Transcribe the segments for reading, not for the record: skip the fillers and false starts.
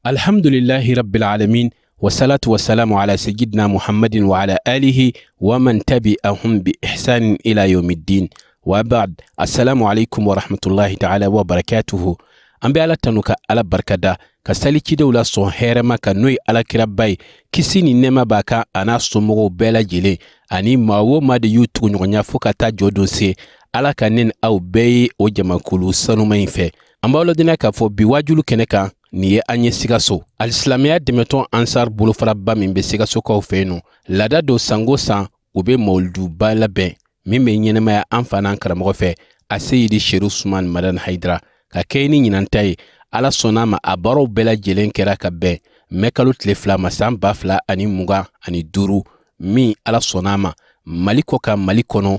Alhamdulillahi rabbil alamin wasalatu wasalamu ala sayyidina Muhammadin wa ala alihi wa man tabi'ahum bi ihsanin ila yawmiddin wa ba'd. Assalamu alaikum wa rahmatullahi ta'ala wa barakatuhu. An bɛ Ala tanu ka Ala barikada ka sali cidenw la sɔn hɛrɛma kan, n'o ye alakiraba ye, kisi ni nɛɛma b'a kan, a n'a somɔgɔw bɛɛ lajɛlen ani maa o maa de y'u tuguɲɔgɔnya fo ka taa jɔ don se. Ala ka ne ni aw bɛɛ ye o jamakulu sanuma in fɛ. An b'aw ladɔnniya k'a fɔ bi waajulu kɛnɛ kan, nin ye an ye Sikaso alisilamɛya dɛmɛtɔn Ansar bolofaraba min bɛ Sikasokaw fɛ yen nɔ. Laada don, sango san u bɛ mawuluduba labɛn min bɛ ɲɛnamaya an fa n'an karamɔgɔ fɛ, a Seyidi Serifu Usumani Madani Hayidara. Ka kɛɲɛ ni ɲinan ta ye, Ala sɔnna ma, a baaraw bɛɛ lajɛlen kɛra ka bɛn mɛ kalo tile 2 ma san 2025 min, Ala sɔnna ma, Mali kɔ kan, Mali kɔnɔ,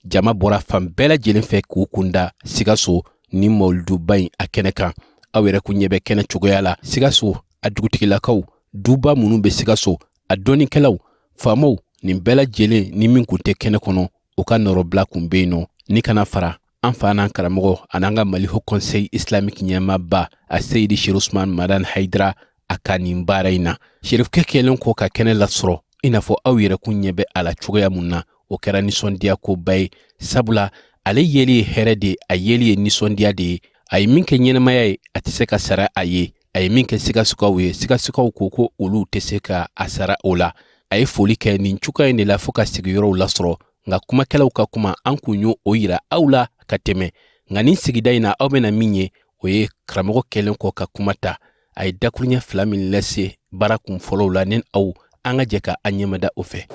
jama bɔra fan bɛɛ lajɛlen fɛ k'u kunda Sikaso ni mawuluduba in a kɛnɛ kan. Aw yɛrɛ kun ɲɛ bɛ kɛnɛ cogoya la. Sikaso a dugutigilakaw, duba minnu bɛ Sikaso, a dɔnnikɛlaw, faamaw, nin bɛɛ lajɛlen ni min kun tɛ kɛnɛ kɔnɔ, o ka nɔrɔbila kun bɛ yen nɔ. Ni kana fara an fa n'an karamɔgɔ an'an ka Mali Haut Conseil Islamique ɲɛmaaba, a Seyidi Serifu Usumani Madani Hayidara, a ka nin baara in na. Serifukɛ kɛlen kɔ ka kɛnɛ lasɔrɔ, i n'a fɔ aw yɛrɛ kun ɲɛ bɛ a la cogoya mun na, o kɛra nisɔndiya koba ye, sabula ale yeli ye hɛrɛ de ye, a yeli ye nisɔndiya de ye. A ye min kɛ ɲɛnamaya ye, a tɛ se ka sara a ye. A ye min kɛ Sikasokaw ye, Sikasokaw ko ko olu tɛ se ka a sara o la. A ye foli kɛ nin cogoya in de la fo ka sigiyɔrɔw lasɔrɔ. Nka kumakɛlaw ka kuma, an kun y'o o yira aw la ka tɛmɛ. Nka nin sigida in na, aw bɛna min ye, o ye karamɔgɔ kɛlen kɔ ka kuma ta, a ye dakuruɲɛ fila min lase baara kun fɔlɔw la. Ni aw, an ka jɛ ka an ɲɛmada o fɛ.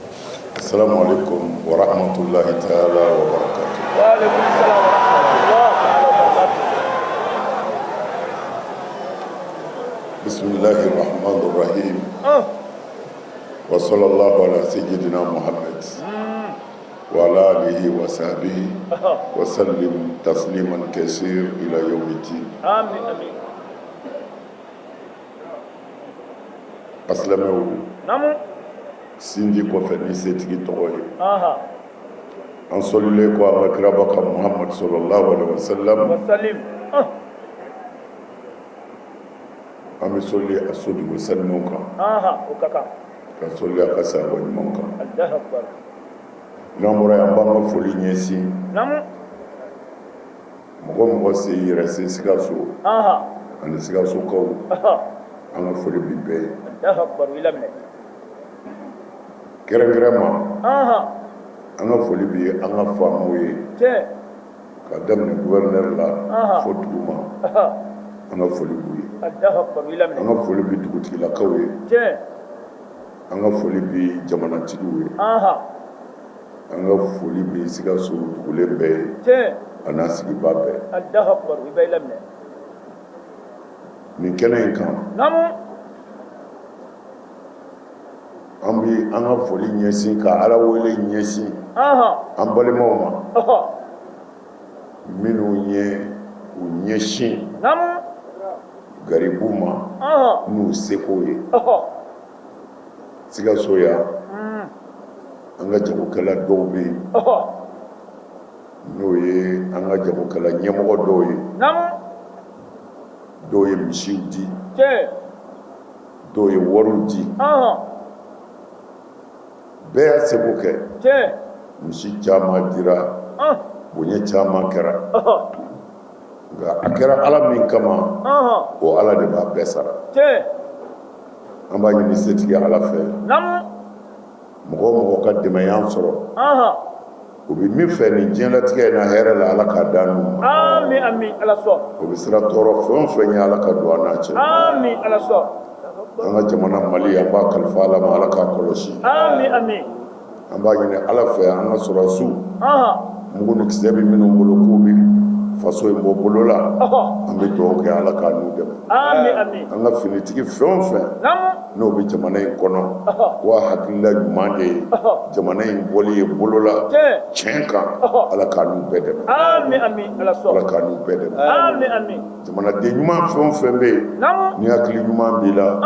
Assalamu alaikum wa rahmatullahi ta'ala wa barakatuh. Wa alaikum salam wa rahmatullahi ta'ala wa barakatuh. Bismillahir rahmanir rahim. Wa sallallahu ala sayyidina Muhammad wa ala alihi wa sahbihi wa sallim tasliman kaseer ila yawmiddin. Amin, amin. Asilamɛw, Namu. Sinji kɔfɛ ni setigi tɔgɔ ye, an sɔlilen kɔ an ka kiraba kan Muhammad sallallahu alaihi wasallam, Wa salim. An bɛ sɔli a sodugu sanuw kan, O ka kan. Ka sɔli a ka sahaba ɲuman kan. Allahu akbar. N'an bɔra yen, an b'an ka foli ɲɛsin mɔgɔ mɔgɔ se yɛrɛ se Sikaso ani Sikasokaw, an ka foli bi bɛɛ ye. Allahu akbar. I laminɛ. Kɛrɛnkɛrɛn ma, an ka foli bi an ka faamaw ye, ka daminɛ gouverneur la fo duguma, an ka foli b'u ye. Allahu akbar. I laminɛ. An ka foli bi dugutigilakaw ye. An ka foli bi jamanatigiw ye. An ka foli bi Sikaso dugulen bɛɛ ye a n'a sigibaa bɛɛ. Allahu akbar. I bɛ laminɛ. Nin kɛnɛ in kan, an bɛ an ka foli ɲɛsin ka Ala wele ɲɛsin an balimaw ma minnu ye u ɲɛsin garibu ma n'u seko ye. Sikaso yan, an ka jagokɛla dɔw bɛ yen, n'o ye an ka jagokɛla ɲɛmɔgɔ dɔw ye. Dɔw ye misiw di, dɔw ye wariw di, bɛɛ y'a seko kɛ. Misi caman dira, bonya caman kɛra, nka a kɛra Ala min kama, o Ala de b'a bɛɛ sara. An b'a ɲini setigi Ala fɛ, mɔgɔ o mɔgɔ ka dɛmɛ y'an sɔrɔ, u bɛ min fɛ nin diɲɛlatigɛ in na hɛrɛ la, Ala k'a d'an n'u ma. Amin, amin. Ala sɔn. O bɛ siran tɔɔrɔ fɛn o fɛn ɲɛ, Ala ka don an n'a cɛ. Amin, Ala sɔn. An ka jamana Mali, an b'a kalifa Ala ma, Ala k'a kɔlɔsi. Amin, amin. An b'a ɲini Ala fɛ, an ka sɔrɔdasiw, mugu ni kisɛ bɛ minnu bolo k'u bɛ faso in bɔ bolo la, an bɛ dugawu kɛ, Ala k'a n'u dɛmɛ. Amin, amin. An ka finitigi fɛn o fɛn n'o bɛ jamana in kɔnɔ, ko a hakilila ɲuman de ye jamana in bɔli ye bolo la tiɲɛ kan, Ala k'a n'u bɛɛ dɛmɛ. Amin, amin. Ala sɔn. Ala k'a n'u bɛɛ dɛmɛ. Amin, amin. Jamanaden ɲuman fɛn o fɛn bɛ yen, ni hakili ɲuman b'i la,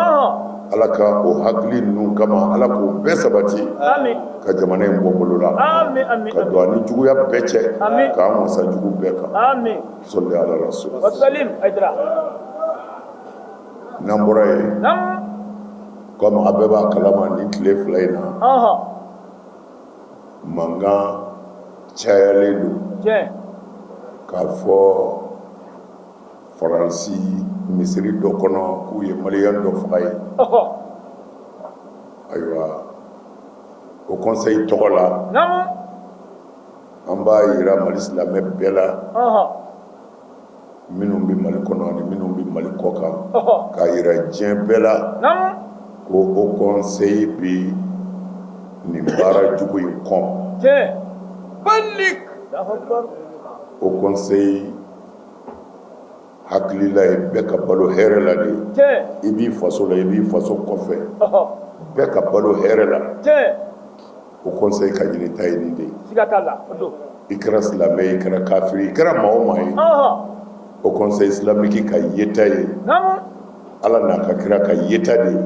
Ala ka o hakili ninnu kama, Ala k'o bɛɛ sabati ka jamana in bɔ bolo la, Amin, amin. ka don an ni juguya bɛɛ cɛ, Amin. k'an wasa jugu bɛɛ kan. Amin. Sɔli ala rasul. Wa salim Aidara. N'an bɔra yen, komi a bɛɛ b'a kalama, nin tile 2 in na, mankan cayalen don k'a fɔ Faransi misiri dɔ kɔnɔ k'u ye maliyɛn dɔ faga yen. Ayiwa, Haut Conseil tɔgɔ la, an b'a jira Mali silamɛ bɛɛ la, minnu bɛ Mali kɔnɔ ani minnu bɛ Mali kɔ kan, k'a jira diɲɛ bɛɛ la ko Haut Conseil bɛ nin baara jugu in kɔn. Haut Conseil hakilila ye bɛɛ ka balo hɛrɛ la de ye. I b'i faso la, i b'i faso kɔfɛ, bɛɛ ka balo hɛrɛ la. Haut Conseil ka ɲinita ye nin de ye. I kɛra silamɛ ye, i kɛra kafiri, i kɛra maa o maa ye, Haut Conseil islamique ka yeta ye Ala n'a ka kira ka yeta de ye.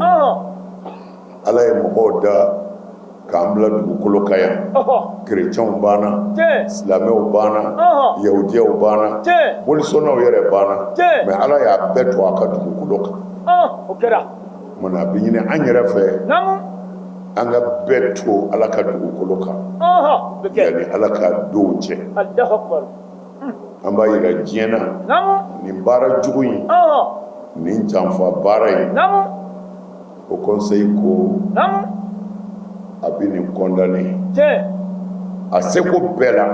Ala ye mɔgɔw da k'an bila dugukolo kan yan, kerecɛnw b'an na, silamɛw b'an na, yahudiyaw b'an na, bolisɔnnaw yɛrɛ b'an na, mais Ala y'a bɛɛ to a ka dugukolo kan. O kɛra. Mana a bɛ ɲini an yɛrɛ fɛ, an ka bɛɛ to Ala ka dugukolo kan yanni Ala ka donw cɛ. An b'a jira diɲɛ na, nin baara jugu in, nin janfa baara in, Haut Conseil ko a bɛ nin condamner a seko bɛɛ la.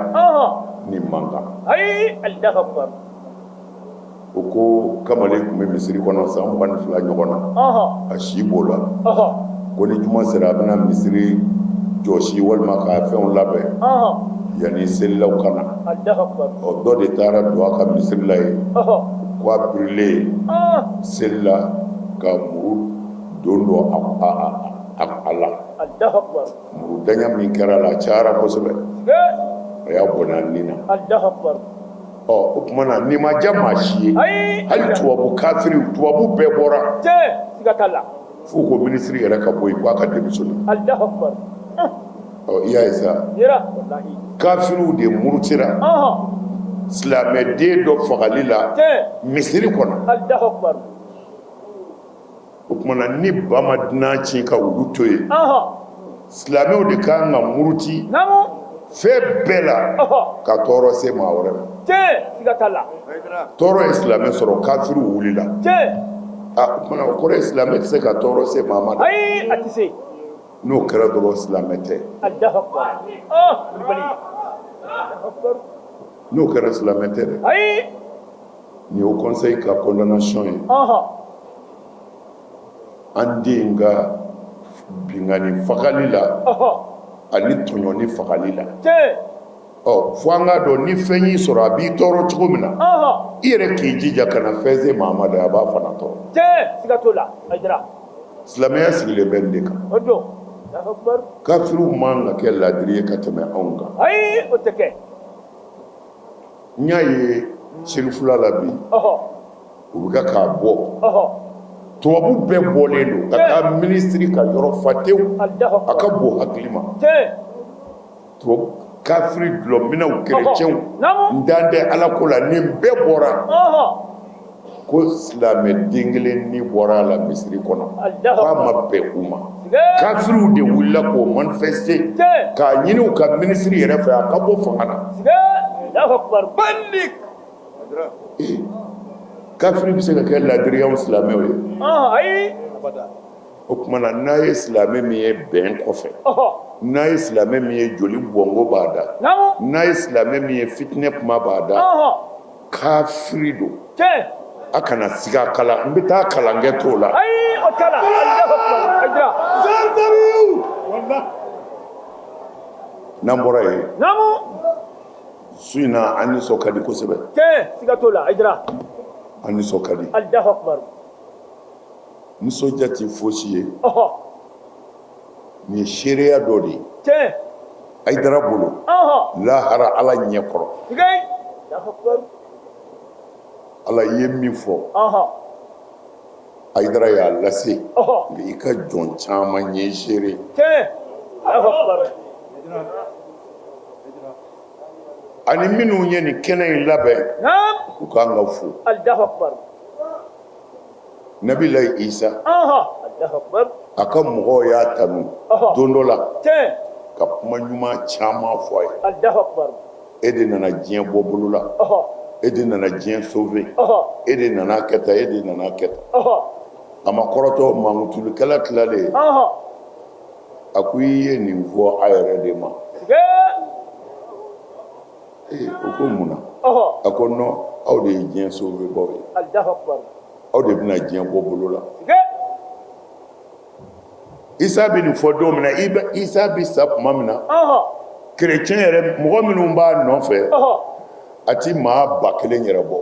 Nin man kan. O ko kamalen tun bɛ misiri kɔnɔ san 22 ɲɔgɔn na, a si b'o la, ko ni juma sera, a bɛna misiri jɔsi walima k'a fɛnw labɛn yanni selilaw ka na. Ɔ, dɔ de taara don a ka misiri la yen, ko a birilen seli la ka muru don don a la. Muru daɲa min kɛra a la, a cayara kosɛbɛ, a y'a bɔnɛ a ni na. Ɔ, o tuma na, nin ma diya maa si ye, hali tubabu kafiri, tubabu bɛɛ bɔra f'u ko minisiri yɛrɛ ka bɔ yen, k'a ka démissionner. Ɔ, i y'a ye sa, kafiriw de murutira silamɛden dɔ fagali la misiri kɔnɔ. O tuma na, ni ba ma dunan ci ka wulu to yen, silamɛw de ka kan ka muruti fɛn bɛɛ la ka tɔɔrɔ se maa wɛrɛ ma. Tɔɔrɔ ye silamɛ sɔrɔ, kafiriw wulila. O tuma na, o kɔrɔ ye silamɛ tɛ se ka tɔɔrɔ se maa ma. N'o kɛra dɔrɔn, silamɛ tɛ. N'o kɛra, silamɛ tɛ dɛ. Nin ye Haut Conseil ka condamnation ye an den ka binkanni fagali la ani tɔɲɔni fagali la. Ɔ, fo an k'a dɔn, ni fɛn y'i sɔrɔ, a b'i tɔɔrɔ cogo min na, i yɛrɛ k'i jija kana fɛn se maa ma dɛ, a b'a fana tɔɔrɔ. Silamɛya sigilen bɛ nin de kan. Kafiriw man ka kɛ ladiri ye ka tɛmɛ anw kan. N y'a ye serifula la bi, u bɛ ka k'a bɔ, tubabu bɛɛ bɔlen don ka taa minisiri ka yɔrɔ fa tewu. A ka bon hakili ma. Kafiri dulɔminnaw, kerecɛnw, n dan tɛ Ala ko la, nin bɛɛ bɔra ko silamɛ den kelen ni bɔra a la misiri kɔnɔ, k'a ma bɛn u ma. Kafiriw de wulila k'o manifester k'a ɲini u ka minisiri yɛrɛ fɛ, a ka bɔ fanga na. Kafiri bɛ se ka kɛ ladiri y'anw silamɛw ye? O tuma na, n'a ye silamɛ min ye bɛn kɔfɛ, n'a ye silamɛ min ye joli bɔnko b'a da, n'a ye silamɛ min ye fitinɛ kuma b'a da, kafiri don. A kana siga kalan, n bɛ taa kalankɛ t'o la. N'an bɔra yen, su in na, an nisɔn ka di kosɛbɛ, an nisɔn ka di. Nisɔndiya tɛ fosi ye, nin ye seereya dɔ de ye Ayidara bolo lahara Ala ɲɛ kɔrɔ. Ala ye min fɔ, Ayidara y'a lase, nka i ka jɔn caman ye seere. Ani minnu ye nin kɛnɛ in labɛn, u ka kan ka fo. Nabilayi Isa a ka mɔgɔw y'a tanu don dɔ la ka kuma ɲuman caman fɔ a ye e de nana diɲɛ bɔ bolo la e de nana diɲɛ sauver e de nana kɛ tan e de nana kɛ tan a ma kɔrɔtɔ mankutulikɛla tilalen a ko i ye nin fɔ a yɛrɛ de ma ee o ko mun na a ko non aw de ye diɲɛ sauver baw ye aw de bɛna diɲɛ bɔ bolo la Isa bɛ nin fɔ don min na Isa bɛ sa tuma min na chrétien yɛrɛ mɔgɔ minnu b'a nɔfɛ a ti maa 1000 yɛrɛ bɔ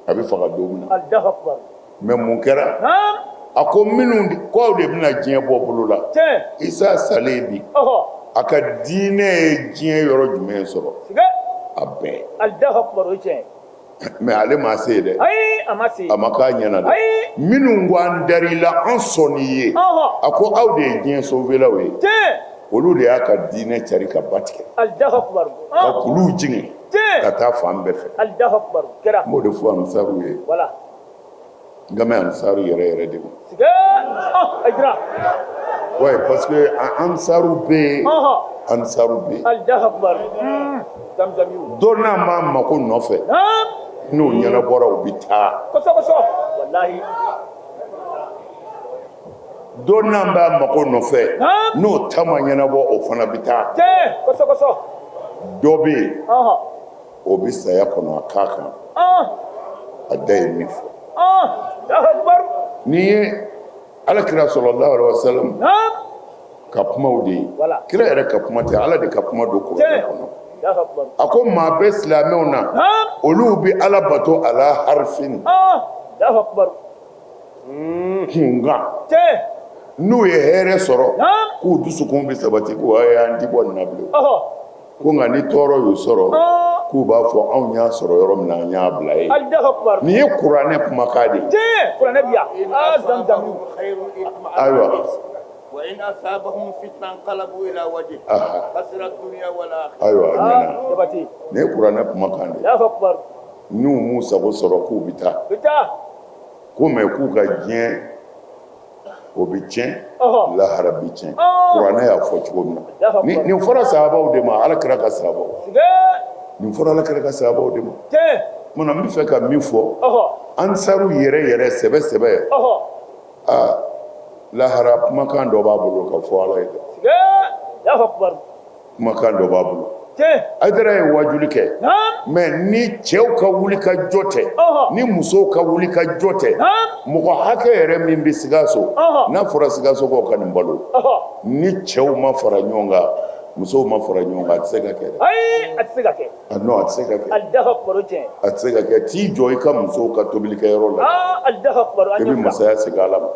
a bɛ faga don min na mais mun kɛra a ko minnu ko aw de bɛna diɲɛ bɔ bolo la Isa salen bi a ka diinɛ ye diɲɛ yɔrɔ jumɛn sɔrɔ a bɛɛ mais ale ma se dɛ a ma k'a ɲɛna dɛ minnu ko an dar'i la an sɔnn'i ye a ko aw de ye diɲɛ sauver-law ye olu de y'a ka diinɛ cari ka ba tigɛ ka kuluw jigin ka taa fan bɛɛ fɛ n b'o de fɔ ansaru ye n kan bɛ ansaru yɛrɛ yɛrɛ de ma ouais parce que ansaru bɛ yen ansaru bɛ yen dɔ n'a m'a mako nɔfɛ n'o ɲɛnabɔra u bɛ taa dɔ n'a b'a mako nɔfɛ n'o ta ma ɲɛnabɔ o fana bɛ taa dɔ bɛ yen o bɛ saya kɔnɔ a k'a kan a da ye min fɔ nin ye ala kira sallallahu alaihi wasallam ka kumaw de ye kira yɛrɛ ka kuma tɛ ala de ka kuma don kuranɛ kɔnɔ a ko maa bɛ silamɛw na olu bɛ ala bato ala harifin kunkan n'u ye hɛrɛ sɔrɔ k'u dusukun bɛ sabati ko ayi an ti bɔ nin na bilen ko nka ni tɔɔrɔ y'u sɔrɔ k'u b'a fɔ anw y'a sɔrɔ yɔrɔ min na an y'a bila yen nin ye kuranɛ kumakan de ye ayiwa ayiwa a ɲɛna nin ye kuranɛ kumakan de ye n'u m'u sago sɔrɔ k'u bɛ taa ko mais k'u ka diɲɛ o bɛ tiɲɛ lahara bɛ tiɲɛ kuranɛ y'a fɔ cogo min na nin fɔra sahabaw de ma ala kira ka sahabaw nin fɔra ala kira ka sahabaw de ma munna n bɛ fɛ ka min fɔ ansaru yɛrɛ yɛrɛ sɛbɛ sɛbɛ aa lahara kumakan dɔ b'a bolo ka fɔ ala ye dɛ kumakan dɔ b'a bolo Hayidara ye wajuli kɛ mais ni cɛw ka wuli ka jɔ tɛ ni musow ka wuli ka jɔ tɛ mɔgɔ hakɛ yɛrɛ min bɛ Sikaso n'a fɔra Sikasokaw ka nin balo ni cɛw ma fara ɲɔgɔn kan musow ma fara ɲɔgɔn kan a tɛ se ka kɛ dɛ ayi a tɛ se ka kɛ ah non a tɛ se ka kɛ a tɛ se ka kɛ t'i jɔ i ka musow ka tobilikɛyɔrɔ la i bɛ masaya segin Ala ma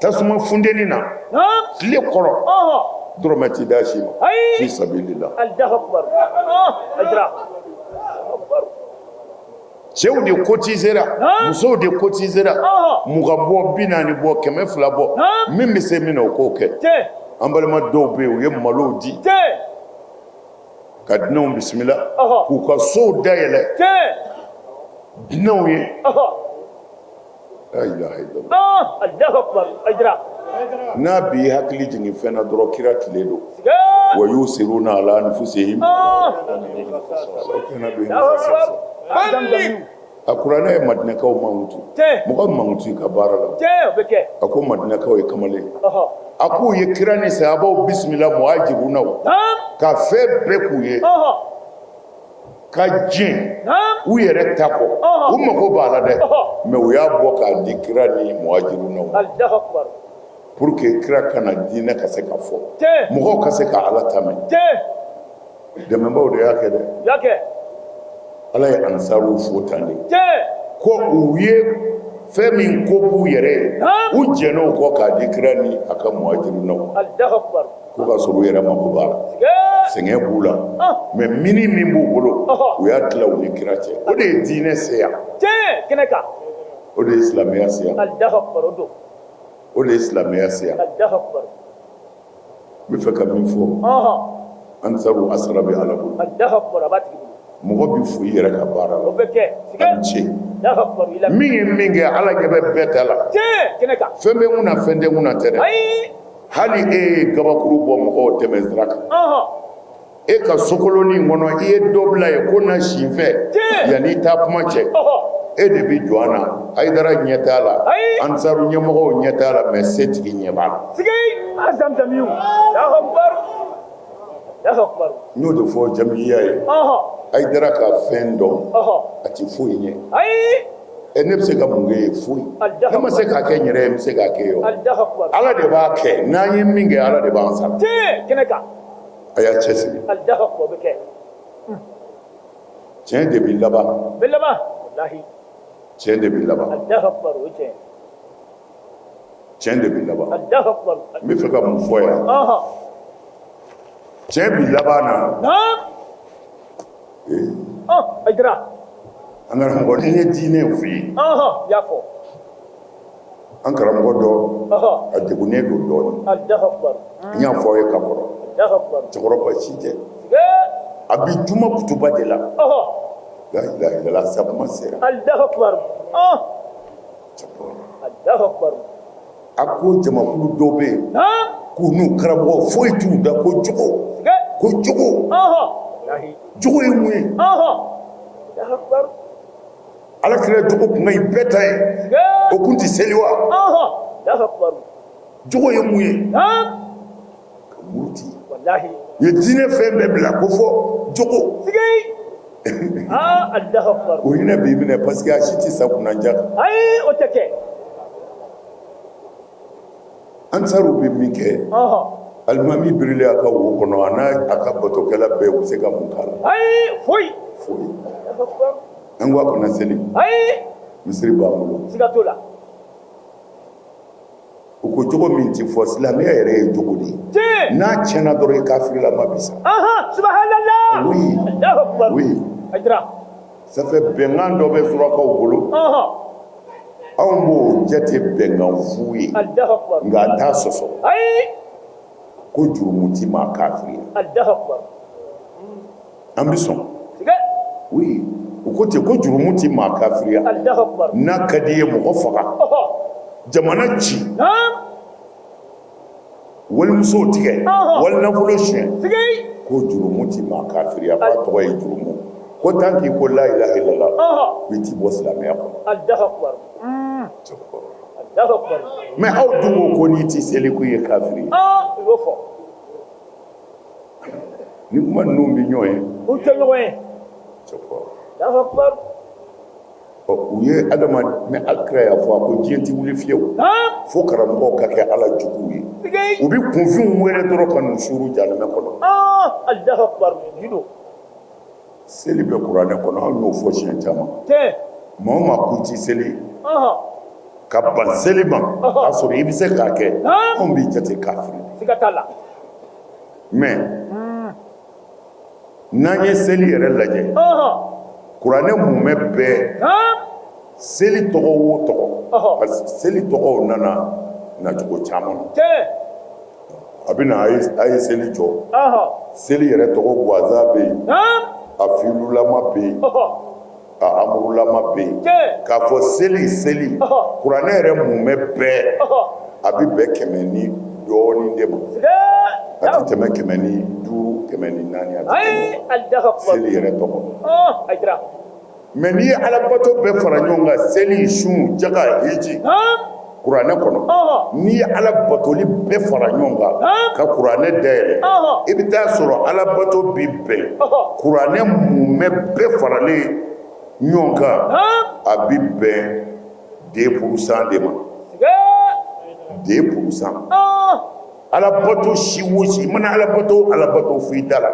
tasuma funteni na tile kɔrɔ dɔrɔmɛ tɛ d'a si ma fi sabilillah cɛw de cotisera musow de cotisera 20 bɔ 40 bɔ 200 bɔ min bɛ se min na o k'o kɛ an balima dɔw bɛ yen u ye malow di ka dunanw bisimila k'u ka sow dayɛlɛ dunanw ye la ilaha illallah Allahu akbar Hayidara n'a b'i hakili jigin fɛn na dɔrɔn kira tile don wa yusiruna ala anfusihim a kuranɛ ye madinɛkaw mankutu mɔgɔ mankutu i ka baara la a ko madinɛkaw ye kamalen a k'u ye kira ni sahabaw bisimila muhajirunaw ka fɛn bɛɛ k'u ye ka jɛn u yɛrɛ ta kɔ u mago b'a la dɛ mais u y'a bɔ k'a di kira ni muhajirunaw pour que kira ka na diinɛ ka se ka fɔ mɔgɔw ka se ka ala ta mɛn dɛmɛbaaw de y'a kɛ dɛ ala ye ansaruw fo tan de ko u ye fɛn min ko b'u yɛrɛ ye u jɛn'o kɔ k'a di kira ni a ka muhajirunaw ko ka sɔrɔ u yɛrɛ mako b'a la sɛgɛn b'u la mais mini min b'u bolo u y'a tila u ni kira cɛ o de ye diinɛ se yan o de ye silamɛya se yan o de ye silamɛya se yan n bɛ fɛ ka min fɔ ansaru a sara bɛ ala bolo Mɔgɔ bɛ fo i yɛrɛ ka baara la. O bɛ kɛ. A ni ce. Min ye min kɛ, Ala ɲɛ bɛ bɛɛ ta la. Kɛnɛ kan. Fɛn bɛ n kunna, fɛn tɛ n kunna tɛ dɛ. Ayi. Hali e ye gabakuru bɔ mɔgɔw tɛmɛ sira kan. E ka sokolonin kɔnɔ, i ye dɔ bila yen ko na si n fɛ yanni i taa kuma cɛ. E de bɛ jɔ an na. Hayidara ɲɛ t'a la, Ansaru ɲɛmɔgɔw ɲɛ t'a la, mais setigi ɲɛ b'a la. N y'o de fɔ jamiya ye, Hayidara ka fɛn dɔn, a tɛ foyi ɲɛ. Ɛ, ne bɛ se ka mun kɛ ye? Foyi. Ne ma se k'a kɛ n yɛrɛ ye, n bɛ se k'a kɛ ye wa? Ala de b'a kɛ. N'an ye min kɛ, Ala de b'an sara. A y'a cɛsiri. Tiɲɛ de bɛ laban. Tiɲɛ de bɛ laban. Tiɲɛ de bɛ laban. N bɛ fɛ ka mun fɔ yan? Tiɲɛ bɛ laban na. An karamɔgɔ, ni ye diinɛ f'i ye, an karamɔgɔ dɔ, a degunnen don dɔɔnin. N y'a fɔ aw ye ka kɔrɔ, cɛkɔrɔba si tɛ, a bɛ juma kutuba de la. La ilaha illallah, sa kuma sera. A ko jamakulu dɔw bɛ yen k'u n'u karamɔgɔ foyi t'u da ko jogo, ko jogo. Jogo ye mun ye? Ala kira jogo kun ka ɲi bɛɛ ta ye, o kun tɛ seli wa? Jogo ye mun ye? Ka muruti. U ye diinɛ fɛn bɛɛ bila ko fɔ jogo. O hinɛ b'i minɛ parce que a si tɛ sa kunnadiya kan. Ayi, o tɛ kɛ. Ansaru bɛ min kɛ, alimami birilen a ka wo kɔnɔ, a n'a a ka batokɛla bɛɛ, u bɛ se ka mun k'a la? Ayi, foyi. Foyi. An ko a kana seli. Ayi. Misiri b'an bolo. Siga t'o la. U ko jogo min ti fɔ, silamɛya yɛrɛ ye jogo de ye. N'a tiɲɛna dɔrɔn, i kafirilama bi sa. Subhanallah. Oui. Allahu akbar. Oui. Hayidara. Ça fait bɛnkan dɔ bɛ surakaw bolo. Anw b'o jate bɛnkan fu ye. Allahu akbar. Nka a t'a sɔsɔ. Ayi. Ko jurumu ti maa kafiri. Allahu akbar. An bɛ sɔn. Oui. U ko ten ko jurumu ti maa kafiriya. Allahu akbar. N'a ka di i ye, mɔgɔ faga. Jamana ci. Walimusow tigɛ. Wali nafolo suɲɛ. Ko jurumu ti maa kafiriya, k'a tɔgɔ ye jurumu. Ko tant qu'i ko la ilaha illallah, ko i ti bɔ silamɛya kɔnɔ. Allahu akbar. Allahu akbar. Mais aw dun ko ko n'i ti seli ko i ye kafiri ye. U y'o fɔ. Ni kuma ninnu bɛ ɲɔgɔn ye. U tɛ ɲɔgɔn ye. Allahu akbar. Ɔ, u ye adama, mais alakira y'a fɔ, a ko diɲɛ tɛ wuli fiyewu fo karamɔgɔw ka kɛ Ala juguw ye. U bɛ kunfinw wele dɔrɔn ka n'u suuru jahanamɛ kɔnɔ. Allahu akbar. Gindo. Seli bɛ kuranɛ kɔnɔ, anw y'o fɔ siɲɛ caman. Maa o maa ko i ti seli, ka ban seli ma k'a sɔrɔ i bɛ se k'a kɛ, anw b'i jate kafiri. Siga t'a la. Mais n'an ye seli yɛrɛ lajɛ, kuranɛ mumɛ bɛɛ, seli tɔgɔ o tɔgɔ, parce que seli tɔgɔw nana nacogo caman na. A bɛ na a ye seli jɔ, seli yɛrɛ tɔgɔ gansan bɛ yen, a fiilulama bɛ yen, a amurulama bɛ yen. K'a fɔ seli seli, kuranɛ yɛrɛ mumɛ bɛɛ, a bɛ bɛn 100 ni dɔɔnin de ma. A tɛ tɛmɛ 105, 104, a tɛ tɛmɛ seli yɛrɛ tɔgɔ. Mais n'i ye alabato bɛɛ fara ɲɔgɔn kan, seli, sun, jaga, hiji, kuranɛ kɔnɔ, n'i ye ala batoli bɛɛ fara ɲɔgɔn kan ka kuranɛ dayɛlɛ, i bɛ taa sɔrɔ alabato bi bɛn kuranɛ mumɛ bɛɛ faralen ɲɔgɔn kan, a bi bɛn 2% de ma. 2%. Alabato si o si, i mana alabato alabato fɔ i da la,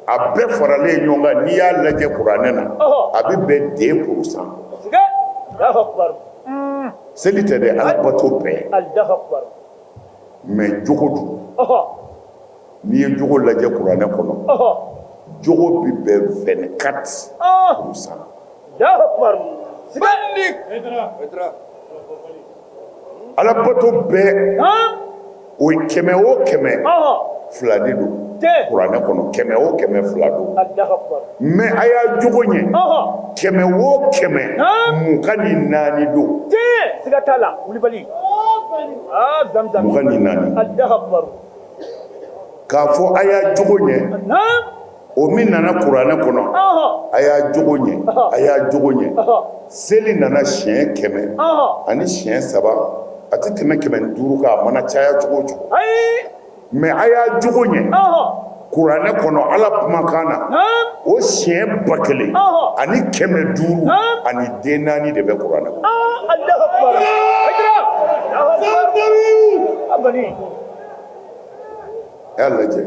a bɛɛ faralen ɲɔgɔn kan, n'i y'a lajɛ kuranɛ na, a bɛ bɛn 2%. Seli tɛ dɛ, alabato bɛɛ. Mais jogo dun, n'i ye jogo lajɛ kuranɛ kɔnɔ, jogo bɛ bɛn 24%. Alabato bɛɛ. O ye 100 o 100, fila de don kuranɛ kɔnɔ, 100 o 100 fila don. Mais a y'a jogo ɲɛ, 100 o 100, 24 don. Siga t'a la, wulibali. 24. K'a fɔ a y'a jogo ɲɛ, o min nana kuranɛ kɔnɔ, a y'a jogo ɲɛ, a y'a jogo ɲɛ, seli nana siɲɛ 103, a tɛ tɛmɛ 105 kan, a mana caya cogo o cogo. Mais a y'a jogo ɲɛ kuranɛ kɔnɔ, Ala kumakan na, o siɲɛ 1504 de bɛ kuranɛ kɔnɔ. A y'a lajɛ,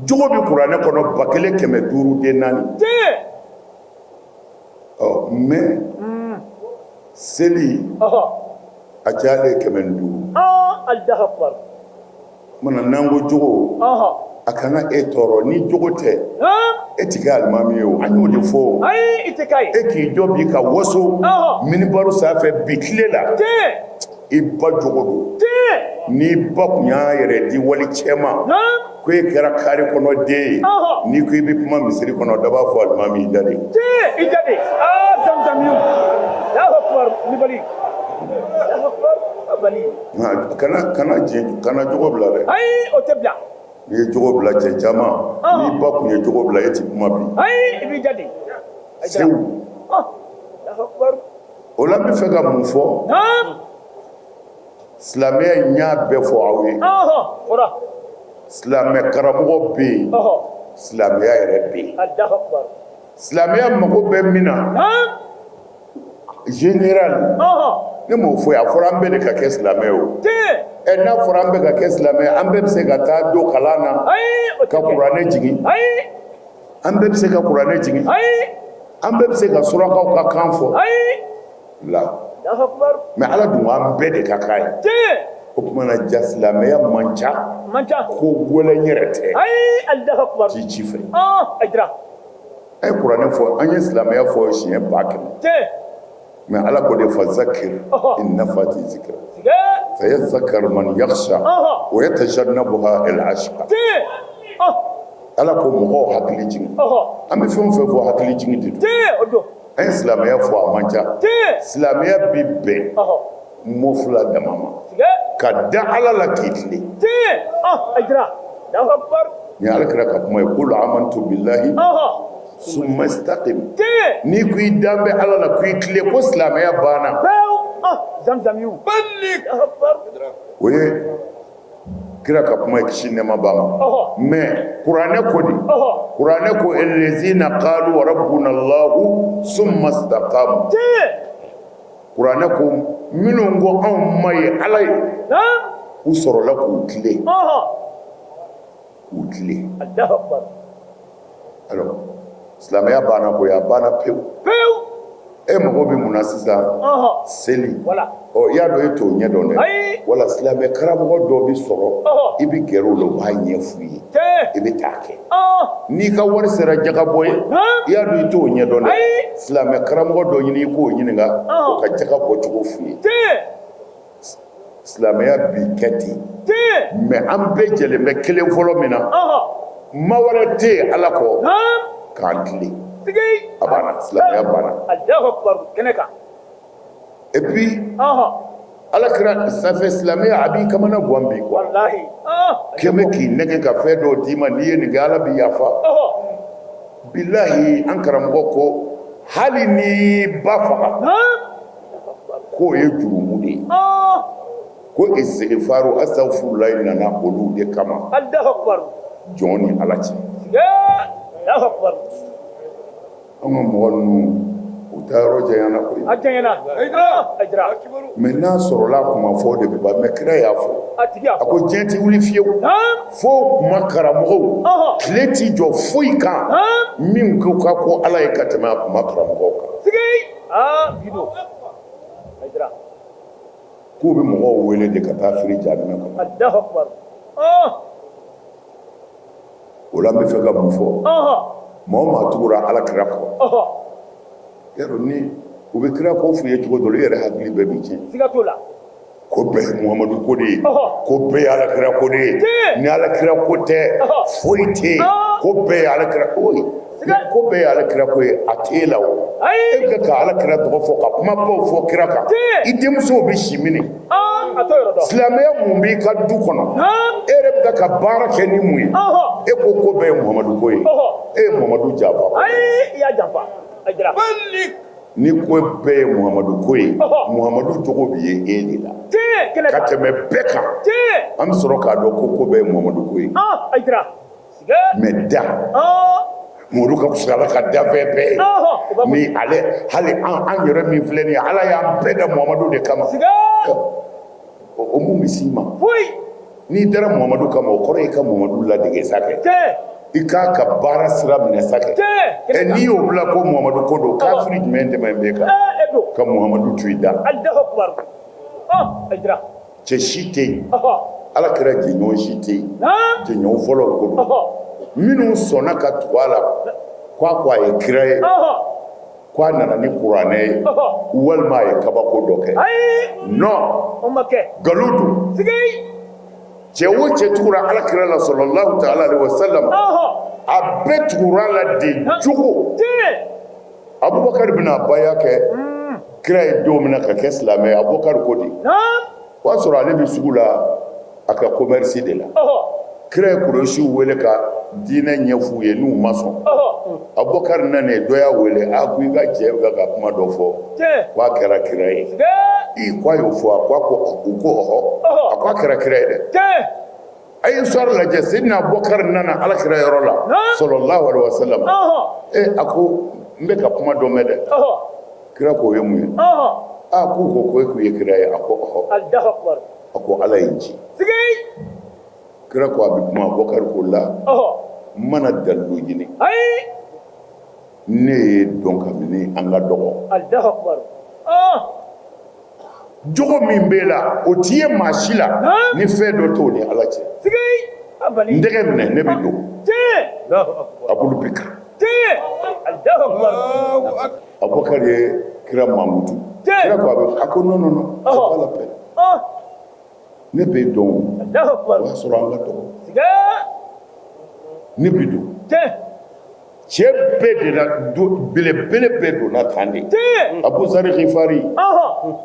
jogo bɛ kuranɛ kɔnɔ 1504. Ɔ mais seli a cayalen 105. Mana n'an ko jogo, a kana e tɔɔrɔ. Ni jogo tɛ, e tɛ kɛ alimami ye o. An y'o de fɔ. E k'i jɔ bi ka waso minibaru sanfɛ bi tile la, i ba jogo don. N'i ba tun y'a yɛrɛ di wali cɛ ma ko e kɛra kari kɔnɔ den ye, n'i ko i bɛ kuma misiri kɔnɔ, dɔ b'a fɔ alimami i da de. I da de. Kana kana kana jogo bila dɛ. Ayi, o tɛ bila. N'i ye jogo bila, cɛ caman, n'i ba tun ye jogo bila, e tɛ kuma bi. Ayi, i b'i da de. Sewu. O la n bɛ fɛ ka mun fɔ? Silamɛya in, y'a bɛɛ fɔ aw ye. Silamɛ karamɔgɔ bɛ yen, silamɛya yɛrɛ bɛ yen. Silamɛya mago bɛ min na général, ne m'o fɔ, a fɔra an bɛɛ de ka kɛ silamɛ ye. O ɛ, n'a fɔra an bɛɛ ka kɛ silamɛ, an bɛɛ bɛ se ka taa don kalan na ka kuranɛ jigin? An bɛɛ bɛ se ka kuranɛ jigin? An bɛɛ bɛ se ka surakaw ka kan fɔ la? Mais Ala dun an bɛɛ de ka k'a ye. O tuma na, ja silamɛya man ca ko gɛlɛn yɛrɛ tɛ. Ci ci fɛ, a ye kuranɛ fɔ, an ye silamɛya fɔ siɲɛ 100 000. Mais Ala ko de fazakir in nafati zikra sayazakkaru man yakhsha wa yatajannabuha al ashqa. Ala ko mɔgɔw hakili jigin. An bɛ fɛn o fɛn fɔ, hakili jigin de don. An ye silamɛya fɔ, a man ca. Silamɛya bi bɛn mot fila dama ma: ka da Ala la k'i tilen. Ni Ala kira ka kuma ye, qul amantu billahi summa istaqim. N'i ko i dan bɛ Ala la k'i tilen, ko silamɛya banna. O ye kira ka kuma ye, kisi nɛɛma b'a ma. Mais kuranɛ ko di? Kuranɛ ko allazina qalu rabbuna Allahu summa istaqamu. Kuranɛ ko minnu ko anw ma ye Ala ye, u sɔrɔla k'u tilen, k'u tilen. Alors silamɛya banna koyi, a banna pewu. E mago bɛ mun na sisan? Seli. Ɔ, i y'a dɔn, e t'o ɲɛ dɔn dɛ. Wala silamɛ karamɔgɔ dɔ bɛ sɔrɔ, i bɛ gɛrɛ o la, u b'a ɲɛ f'u ye, i bɛ taa kɛ. N'i ka wari sera jagabɔ ye, i y'a dɔn i t'o ɲɛ dɔn dɛ, silamɛ karamɔgɔ dɔ ɲini, i k'o ɲininka, o ka jaga bɔcogo f'u ye. Silamɛya bi kɛ ten. Mais an bɛɛ jɛlen bɛ kelen fɔlɔ min na, ma wɛrɛ tɛ yen Ala kɔ k'an tilen. A banna, silamɛya banna. Et puis Ala kira sanfɛ, silamɛya a b'i kamana gan bi quoi. Kɛmɛ k'i nɛgɛ ka fɛn dɔw d'i ma, n'i ye nin kɛ, Ala b'i yafa. Bilahi, an karamɔgɔ ko hali n'i ba faga, k'o ye jurumu de ye, ko istighfaru astaghfirullah nana olu de kama, jɔn ni Ala cɛ. An ka mɔgɔ ninnu, u taa yɔrɔ janyana koyi. Mais n'a sɔrɔla a kuma fɔ de bɛ ban. Mais kira y'a fɔ, a ko diɲɛ tɛ wuli fiyewu fo kuma karamɔgɔw tile t'i jɔ foyi kan min ko ka ko Ala ye ka tɛmɛ a kuma karamɔgɔw kan. K'u bɛ mɔgɔw wele de ka taa firi jahanamɛ kɔnɔ. O la n bɛ fɛ ka mun fɔ? Maa o maa tugura Ala kira kɔ, yarɔ ni u bɛ kira kɔ f'u ye cogo dɔ la, i yɛrɛ hakili bɛɛ b'i tiɲɛ. Ko bɛɛ ye Muhamadu ko de ye, ko bɛɛ ye alakira ko de ye, ni alakira ko tɛ foyi tɛ yen, ko bɛɛ ye alakira ko ye, ko bɛɛ ye alakira ko ye, a t'e la o. E bɛ ka alakira tɔgɔ fɔ ka kumabaw fɔ kira kan, i denmusow bɛ si mini? Silamɛya mun b'i ka du kɔnɔ? E yɛrɛ bɛ ka baara kɛ ni mun ye? E ko ko bɛɛ ye Muhamadu ko ye, e ye Muhamadu janfa. Ni ko bɛɛ ye Muhamadu ko ye, Muhamadu jogo bɛ ye e de la ka tɛmɛ bɛɛ kan. An bɛ sɔrɔ k'a dɔn ko ko bɛɛ ye Muhamadu ko ye. Mais da Muhamadu ka fisa Ala ka danfɛn bɛɛ ye. Ni ale, hali an yɛrɛ min filɛ nin ye, Ala y'an bɛɛ da Muhamadu de kama. O mun bɛ s'i ma? N'i dara Muhamadu kama, o kɔrɔ ye i ka Muhamadu ladege sa kɛ, i k'a ka baara sira minɛ sa kɛ. Ɛ, n'i y'o bila ko Muhamadu ko don, kafiri jumɛn tɛmɛ b'e kan ka Muhamadu to i da? Cɛ si tɛ yen, Ala kira jɛɲɔgɔn si tɛ yen, jɛɲɔgɔn fɔlɔw ko don, minnu sɔnna ka tugu a la k'a ko a ye kira ye, ko a nana ni kuranɛ ye, walima a ye kabako dɔ kɛ. Non, nkalon don. Cɛ o cɛ tugura ala kira la sallallahu ta'ala alaihi wasallam, a bɛɛ tugura la de jogo. Abubakar bɛna baya kɛ kira ye don min na ka kɛ silamɛ ye, Abubakar ko di? O y'a sɔrɔ ale bɛ sugu la, a ka commerce de la. Kira ye Kuresiw wele ka diinɛ ɲɛf'u ye, n'u ma sɔn. Abubakar nanen, dɔ y'a wele, a ko i ka cɛ bɛ ka kuma dɔ fɔ k'a kɛra kira ye. I ko a y'o fɔ? A ko u ko ɔhɔ. A ko a kɛra kira ye dɛ. A ye histoire lajɛ. Seydina Abubakar nana ala kira yɔrɔ la sallallahu alaihi wasallam. E, a ko n bɛ ka kuma dɔ mɛn dɛ. Kira ko o ye mun ye? A k'u ko ko e k'u ye kira ye. A ko ɔhɔ. A ko Ala ye n ci. Kira ko a bɛ kuma. Abubakar ko la, n ma na dalilu ɲini, ne ye dɔn kabini an ka dɔgɔ. Jogo min b'e la, o t'i ye maa si la, ni fɛn dɔ t'o ni Ala cɛ. N tɛgɛ minɛ, ne bɛ don. Abubakar, Abubakar ye kira mankutu. Kira ko a bɛ, a ko non, non, non, c'est pas la peine, ne b'e dɔn, o y'a sɔrɔ an ka dɔgɔ, ne bɛ don. Cɛ bɛɛ de la, belebele bɛɛ donna tan de. Abuzari Gifari,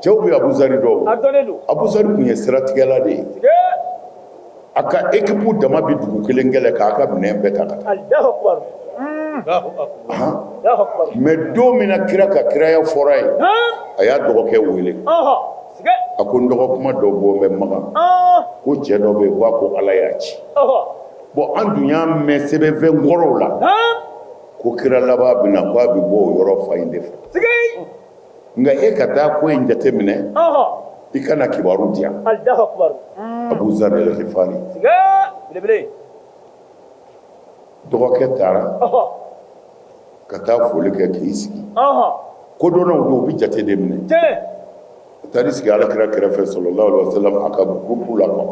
cɛw bɛ Abuzari dɔn. Abuzari tun ye siratigɛla de ye. A ka équipe dama bɛ dugu kelen kɛlɛ k'a ka minɛn bɛɛ ta ka taa. Mais don min na kira ka kiraya fɔra ye, a y'a dɔgɔkɛ wele. A ko n dɔgɔ, kuma dɔ bɔ bɛ Makan ko cɛ dɔ bɛ yen ko a ko Ala y'a ci. Bon, an dun y'a mɛn sɛbɛnfɛn kɔrɔw la ko kira laban bɛ na, ko a bɛ bɔ o yɔrɔ fa in de fɛ. Nka e ka taa ko in jate minɛ, i kana kibaru di yan. Abuzar al-Ghifari dɔgɔkɛ taara ka taa foli kɛ k'i sigi. Kodɔnnaw don, u bɛ jate de minɛ. A taar'i sigi ala kira kɛrɛfɛ sallallahu alaihi wasallam, a ka groupe la quoi.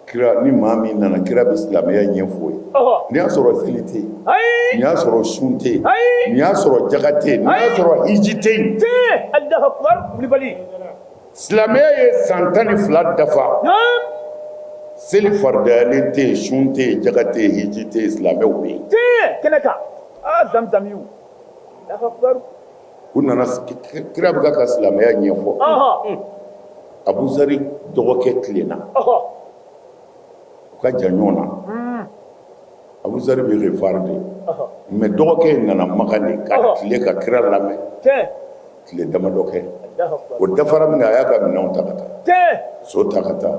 Kira ni maa min nana, kira bɛ silamɛya ɲɛfɔ ye. Nin y'a sɔrɔ seli tɛ yen, nin y'a sɔrɔ sun tɛ yen, nin y'a sɔrɔ jaga tɛ yen, nin y'a sɔrɔ hiji tɛ yen. Silamɛya ye san 12 dafa, seli faridayalen tɛ yen, sun tɛ yen, jaga tɛ yen, hiji tɛ yen, silamɛw bɛ yen. U nana, kira bɛ ka silamɛya ɲɛfɔ. Abuzari dɔgɔkɛ tilenna, u ka jan ɲɔgɔn na. Abuzari bɛ Gifari de, mais dɔgɔkɛ in nana Makan de ka tile ka kira lamɛn tile damadɔ kɛ. O dafara min kɛ, a y'a ka minɛnw ta ka taa, so ta ka taa.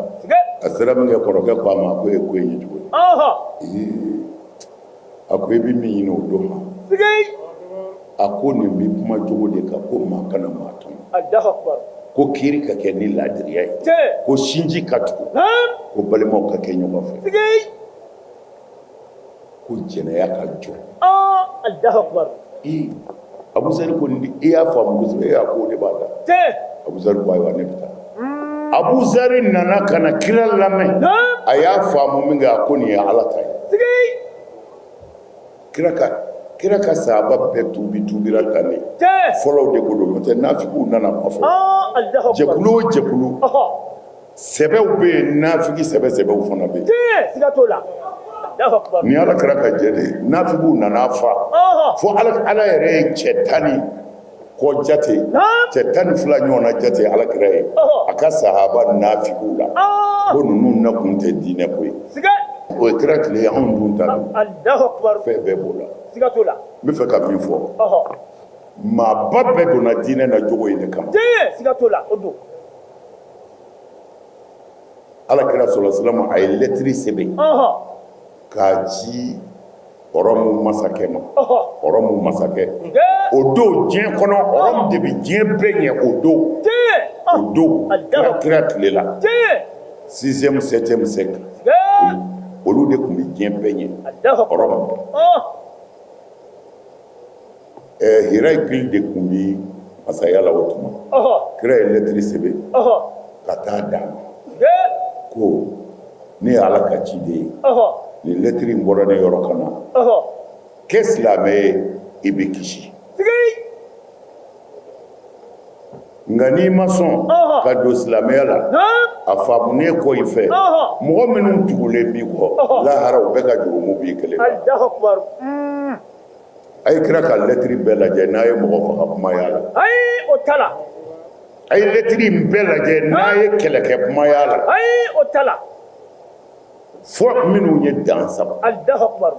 A sera min kɛ, kɔrɔkɛ ko a ma ko e ko in ye cogo di? A ko i bɛ min ɲini, o don ma. A ko nin bɛ kuma cogo de kan ko maa kana maa tɔɲɔ, ko kiiri ka kɛ ni laadiriya ye, ko sinji ka tugu, ko balimaw ka kɛ ɲɔgɔn fɛ, ko jɛnɛya ka jɔ. Ee, Abuzari ko i y'a faamu kosɛbɛ. E y'a ko o de b'a da. Abuzari ko ayiwa, ne bɛ taa. Abuzari nana ka na kira lamɛn, a y'a faamu min kɛ, a ko nin ye Ala ta ye. Kira ka kira Kira ka sahaba bɛɛ tuubi tuubira tan de. Fɔlɔw de ko don, n'o tɛ nafigiw nana kɔfɛ. Jɛkulu o jɛkulu, sɛbɛw bɛ yen, nafigi sɛbɛ sɛbɛw fana bɛ yen. Siga t'o la. Ni Ala kira ka jɛ de ye, nafigiw nana fa fo Ala yɛrɛ ye cɛ tan ni kɔ jate, cɛ 12 ɲɔgɔnna jate Ala kira ye a ka sahaba nafigiw la, ko ninnu nakun tɛ diinɛ ko ye. O ye kira tile ye, anw dun ta don, fɛn bɛɛ b'o la. Siga t'o la. N bɛ fɛ ka min fɔ, maaba bɛɛ donna diinɛ na jogo in de kama. Siga t'o la, o don. Ala kira sɔlɔ salam a ye lɛtiri sɛbɛn k'a ci Ɔrɔmu masakɛ ma. Ɔrɔmu masakɛ o don, diɲɛ kɔnɔ Ɔrɔmu de bɛ diɲɛ bɛɛ ɲɛ o don, o don kira tile la, sixième, septième siècle, olu de tun bɛ diɲɛ bɛɛ ɲɛ, Ɔrɔmu. Hirakili de tun bɛ masaya la o tuma. Kira ye lɛtiri sɛbɛn ka taa d'a ma ko ne ye Ala ka ciden ye, nin lɛtiri in bɔra ne yɔrɔ ka na, kɛ silamɛ ye, i bɛ kisi, nka n'i ma sɔn ka don silamɛya la, a faamunen kɔ i fɛ, mɔgɔ minnu tugulen b'i kɔ lahara, u bɛɛ ka jurumu b'i kelen. A ye kira ka lɛtiri bɛɛ lajɛ, n'a ye mɔgɔ faga kuma y'a la. Ayi, o t'a la. A ye lɛtiri in bɛɛ lajɛ, n'a ye kɛlɛkɛ kuma y'a la. Ayi, o t'a la. Fo minnu ye dan saba. Alahu akubaru.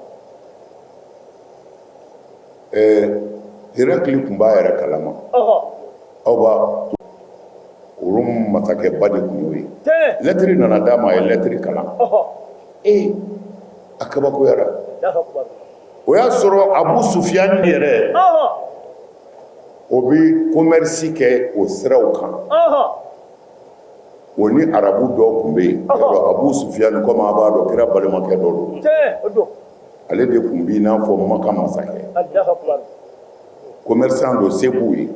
Hirakili tun b'a yɛrɛ kalama. Aw b'a Rum masakɛba de tun y'o ye. Lɛtiri nana d'a ma, a ye lɛtiri kalan. Ee, a kabakoyara. O y'a sɔrɔ Abu Sufiyani yɛrɛ, o bɛ commerce kɛ o siraw kan. O ni arabu dɔw tun bɛ yen. Abu Sufiyani, komi a b'a dɔn, kira balimakɛ dɔ don. Ale de tun b'i n'a fɔ Maka masakɛ. Commerçant don, se b'u ye.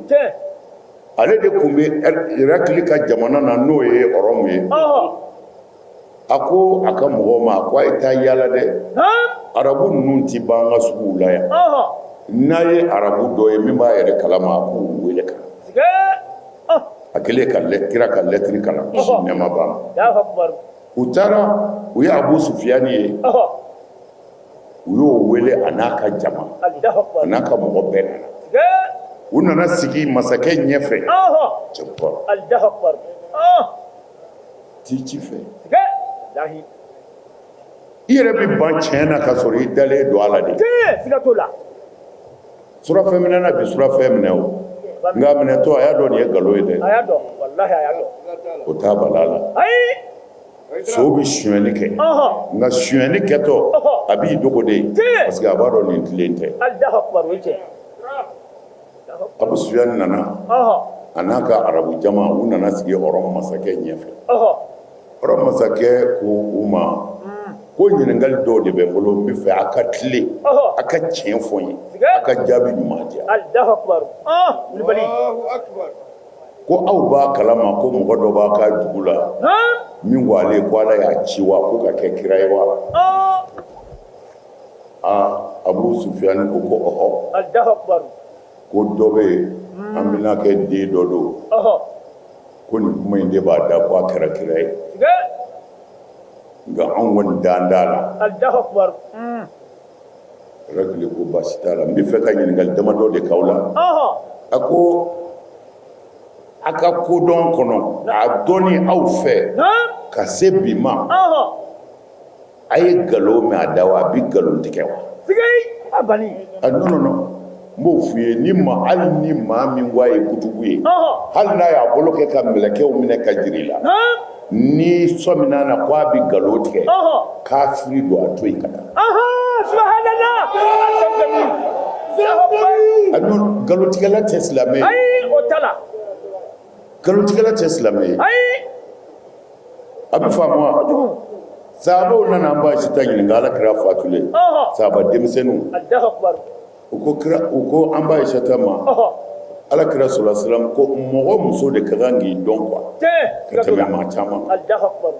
Ale de tun bɛ Irakili ka jamana na, n'o ye Ɔrɔmu ye. A ko a ka mɔgɔw ma ko a ye taa yaala dɛ, arabu ninnu tɛ ban an ka suguw la yan. N'a ye arabu dɔ ye min b'a yɛrɛ kalama, a k'u wele ka na. A kɛlen ka kira ka lɛtiri kalan, kisi ni nɛɛma b'a ma, u taara, u ye Abu Sufiyani ye, u y'o wele, a n'a ka jama, a n'a ka mɔgɔ bɛɛ nana. U nana sigi masakɛ ɲɛfɛ. T'i ci fɛ, i yɛrɛ bɛ ban tiɲɛ na ka sɔrɔ i dalen don a la de. Siga t'o la. Surafɛn minɛna bi surafɛn minɛ o, nka a minɛtɔ a y'a dɔn nin ye nkalon ye dɛ. A y'a dɔn, walahi, a y'a dɔn. O t'a bala la. Ayi. So bɛ sonyɛni kɛ, nka sonyɛni kɛtɔ a b'i dogo de, parce que a b'a dɔn nin tilen tɛ. Alahu akubar, o ye tiɲɛ. Abu Sufiyani nana, a n'a ka arabu jama, u nana sigi Ɔrɔmu masakɛ ɲɛfɛ. Ɔrɔmu masakɛ ko u ma ko ɲininkali dɔw de bɛ n bolo, n bɛ fɛ a ka tilen, a ka tiɲɛ fɔ n ye, a ka jaabi ɲuman di yan. Alahu akubar, wulibali. Ko aw b'a kalama ko mɔgɔ dɔ b'a ka dugu la min ko ale ko Ala y'a ci wa, ko ka kɛ kira ye wa? Aa, Abu Sufiyani ko ko ɔhɔ. Alahu akubar. Ko dɔ bɛ yen, Aminakɛ den dɔ don. Ko nin kuma in de b'a da ko a kɛra kira ye, nka anw kɔni dan t'a la. Alahu akubar. Irakili ko baasi t'a la, n bɛ fɛ ka ɲininkali damadɔ de k'aw la. A ko a ka kodɔn kɔnɔ, a dɔnni aw fɛ ka se bi ma, a ye nkalon mɛn a da wa? A bɛ nkalon tigɛ wa? A bani. A non, non, non, n b'o f'i ye, ni ma hali ni maa min ko a ye kutubu ye, hali n'a y'a bolo kɛ ka mɛlɛkɛw minɛ ka jira i la, n'i sɔmina na ko a bɛ nkalon tigɛ, kafiri don, a to yen ka taa. Subhanallah. A non, nkalontigɛla tɛ silamɛ ye. Ayi, o t'a la. Nkalontigɛla tɛ silamɛ ye. Ayi. A bɛ faamu wa? Sahabaw nana an ba Ayisata ɲininka, Ala kira fatulen, sahaba denmisɛnninw. Alahu akubar. U ko kira, u ko an ba Ayisata ma, Ala kira sɔlɔ salam ko mɔgɔ muso de ka kan k'i dɔn quoi ka tɛmɛ maa caman kan. Alahu akubar.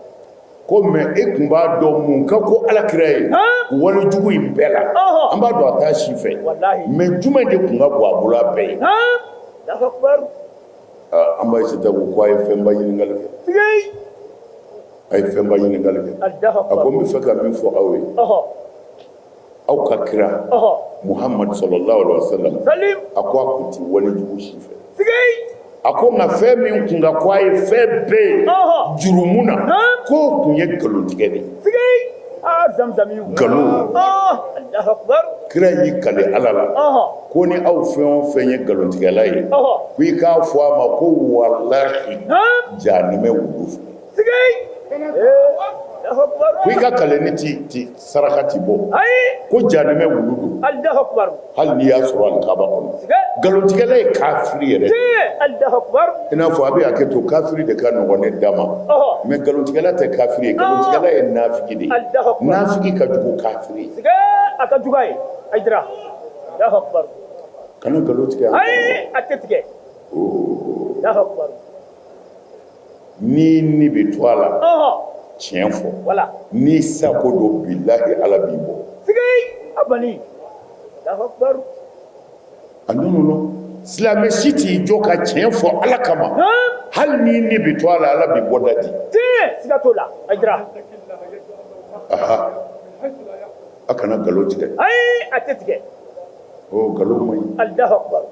Ko mais e tun b'a dɔn mun ka go ala kira ye wale jugu in bɛɛ la? An b'a dɔn a t'a si fɛ, mais jumɛn de tun ka bon a bolo a bɛɛ ye? An ba Ayisata ko a ye fɛnba ɲininkali kɛ, a ye fɛnba ɲininkali kɛ. A ko n bɛ fɛ ka min fɔ aw ye, aw ka kira Muhamadu sallallahu alaihi wasallam, a ko a tun tɛ wale jugu si fɛ. A ko nka fɛn min tun ka go a ye fɛn bɛɛ ye jurumu na, k'o tun ye nkalontigɛ de ye. Nkalon. Kira y'i kali Ala la ko ni aw fɛn o fɛn ye nkalontigɛla ye, ko i k'a fɔ a ma ko walahi jahanamɛ wulu filɛ. Ko i ka kaleni ti saraka ti bɔ, ko jahanamɛ wulu don, hali n'i y'a sɔrɔ alikaba kɔnɔ. Nkalontigɛla ye kafiri yɛrɛ, i n'a fɔ a bɛ hakɛ to, kafiri de ka nɔgɔn ne da ma, mais nkalontigɛla tɛ kafiri ye, nkalontigɛla ye nafigi de ye. Nafigi ka jugu kafiri ye. A ka jugu a ye. Hayidara, kana nkalon tigɛ. Ayi, a tɛ tigɛ. Ni ni bɛ to a la, tiɲɛ fɔ. N'i sako don, bilahi Ala b'i bɔ. A non non non, silamɛ si t'i jɔ ka tiɲɛ fɔ Ala kama, hali ni ni bɛ to a la, Ala b'i bɔda di. Siga t'o la, Hayidara. Aha, a kana nkalon tigɛ. Ayi, a tɛ tigɛ. O nkalon man ɲi. Alahu akubar.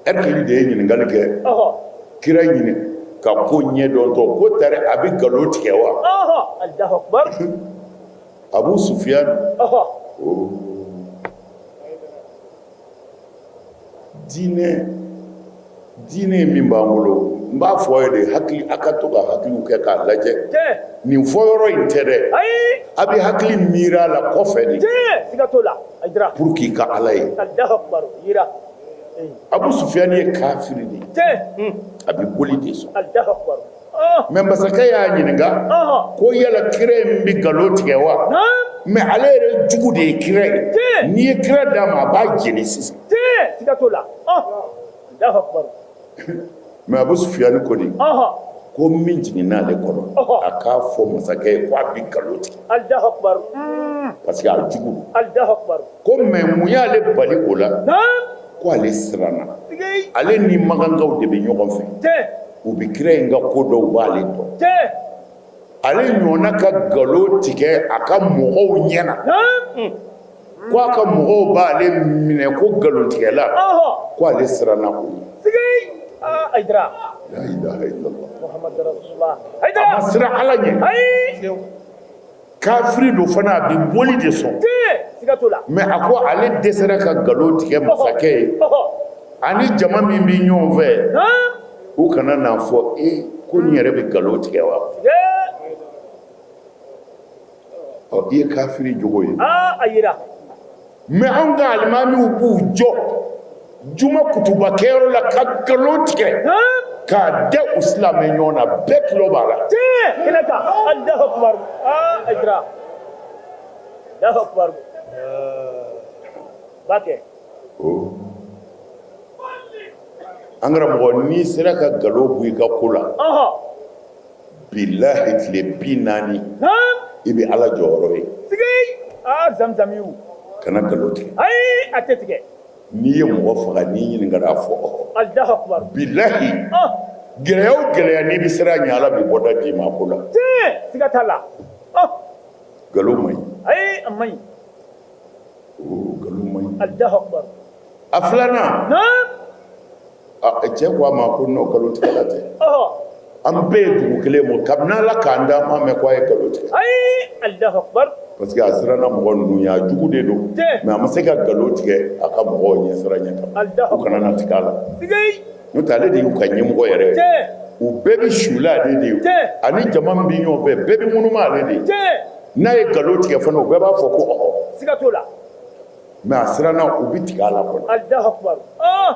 Ɛrikili de ye ɲininkali kɛ kira ɲini ka ko ɲɛdɔntɔ ko tari a bɛ nkalon tigɛ wa? Alahu akubar. Abu Sufiyan, diinɛ diinɛ min b'an bolo, n b'a fɔ ye de, hakili, a ka to ka hakiliw kɛ k'a lajɛ. Nin fɔ yɔrɔ in tɛ dɛ, a bɛ hakili miiri a la kɔfɛ de. Siga t'o la, Hayidara. Pour que i ka Ala ye. Alahu akubar, yira. Abu Sufiyan ye kafiri de ye, a bɛ boli de sɔn. Alahu akubar. Mais masakɛ y'a ɲininka ko yala kira in bɛ nkalon tigɛ wa? Mais ale yɛrɛ jugu de ye kira ye. N'i ye kira d'a ma, a b'a jeni sisan. Siga t'o la. Alahu akubar. Mais Abu Sufiyan ko de ko min jiginna ale kɔnɔ, a k'a fɔ masakɛ ye ko a bɛ nkalon tigɛ. Alahu akubar. Parce que a jugu don. Alahu akubar. Ko mais mun y'ale bali o la? Ko ale siranna, ale ni makankaw de bɛ ɲɔgɔn fɛ, u bɛ kira in ka ko dɔn, u b'ale dɔn. Ale ɲɔgɔnna ka nkalon tigɛ a ka mɔgɔw ɲɛna ko a ka mɔgɔw b'ale minɛ ko nkalontigɛla, ko ale siranna o ɲɛ. La ilaha illallah. A ma siran Ala ɲɛ. Kafiri don fana, a bɛ boli de sɔn. Siga t'o la. Mais a ko ale dɛsɛra ka nkalon tigɛ masakɛ ye ani jama min bɛ ɲɔgɔn fɛ, u kana n'a fɔ e ko nin yɛrɛ bɛ nkalon tigɛ wa? Ɔ, i ye kafiri jogo ye. A yira. Mais anw ka alimamiw b'u jɔ juma kutuba kɛyɔrɔ la ka nkalon tigɛ k'a da u silamɛ ɲɔgɔn na, bɛɛ tulo b'a la. Kɛnɛ kan. Alahu akubar. Hayidara. Alahu akubar. Ba kɛ. An karamɔgɔ, n'i sera ka nkalon bɔ i ka ko la, bilahi tile 40, i bɛ Ala jɔyɔrɔ ye. Zamzamiw. Kana nkalon tigɛ. Ayi, a tɛ tigɛ. N'i ye mɔgɔ faga, n'i ɲininkara, a fɔ ɔhɔ. Alahu akubar. Bilahi, gɛlɛya o gɛlɛya, n'i bɛ siran ɲɛ, Ala bɛ bɔda d'i ma a ko la. Tiɲɛ, siga t'a la. Nkalon man ɲi. Ayi, a man ɲi. Nkalon man ɲi. Alahu akubar. A filanan, cɛ ko a ma ko non, nkalontigɛla tɛ. An bɛɛ ye dugu kelen mɔgɔ, kabini Ala k'an da, an m'a mɛn ko a ye nkalon tigɛ. Ayi, Alahu akubar. Parce que a siranna mɔgɔ ninnu ɲɛ, a jugu de don, mais a ma se ka nkalon tigɛ a ka mɔgɔw ɲɛsiranɲɛ kama, u kana na tigɛ a la. N'o tɛ, ale de y'u ka ɲɛmɔgɔ yɛrɛ ye. U bɛɛ bɛ sula ale de ye, ani jama min bɛ ɲɔgɔn fɛ, bɛɛ bɛ ŋunuma ale de ye. N'a ye nkalon tigɛ fana, u bɛɛ b'a fɔ ko ɔhɔ. Siga t'o la. Mais a siranna u bɛ tigɛ a la kɔni. Alahu akubar.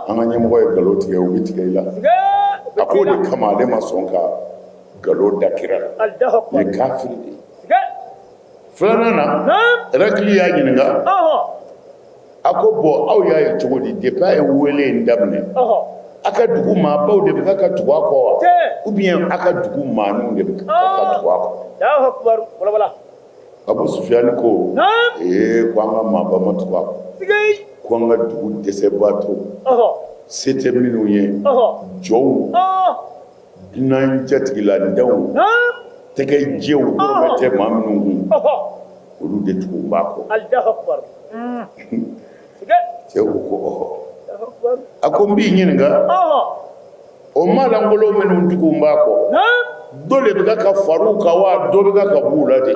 An ka ɲɛmɔgɔ ye nkalon tigɛ, u bɛ tigɛ i la. A k'o de kama ale ma sɔn ka nkalon da kira la. Alahu akubar. Nin ye kafiri de ye. Filanan na, Irakili y'a ɲininka. A ko bon, aw y'a ye cogo di depuis a ye wele in daminɛ? A ka dugu maabaw de bɛ ka tugu a kɔ wa, ou bien a ka dugu maaninw de bɛ ka tugu a kɔ? Abu Sufiyani ko ee, ko an ka maaba ma tugu a kɔ, ko an ka dugu dɛsɛbaatɔ, se tɛ minnu ye, jɔnw, dunan jatigilantanw, tɛgɛ jɛw, dɔrɔmɛ tɛ maa minnu kun, olu de tugu b'a kɔ. Cɛ ko ko ɔhɔ. A ko n b'i ɲininka, o maa lankolon minnu tugu b'a kɔ, dɔ de bɛ ka far'u kan wa, dɔ bɛ ka b'u la de?